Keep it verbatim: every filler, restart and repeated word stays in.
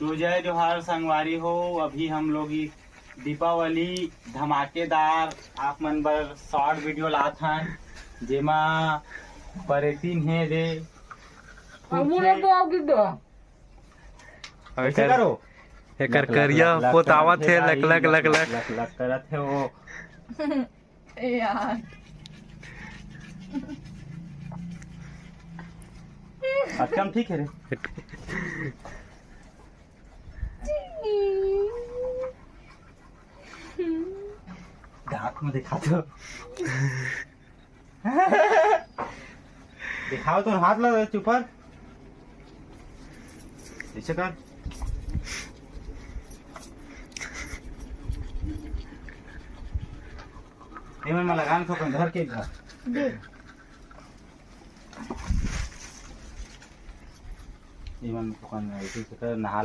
तो जय जोहार संगवारी हो, अभी हम लोग इस दीपावली धमाकेदार आप मन बर शॉर्ट वीडियो लात हन, जेमा परेतीन हे रे। अब मुझे तो आप दे दो। अब ऐसे एकर, करो। एकर लक, लक, करिया लक, लक पोतावत करत हे, हे लक, लक, गाड़ी, लक, लक, लक। लक, लक करत हे वो। ए यार। अच्छा, हम ठीक है रे। दांत में दिखा दो। दिखाओ तो हाथ लगा चुपर। ऐसे कर। ये मन में लगान को अपन घर के घर। दे। ये मन को अपन ऐसे से कर, नहा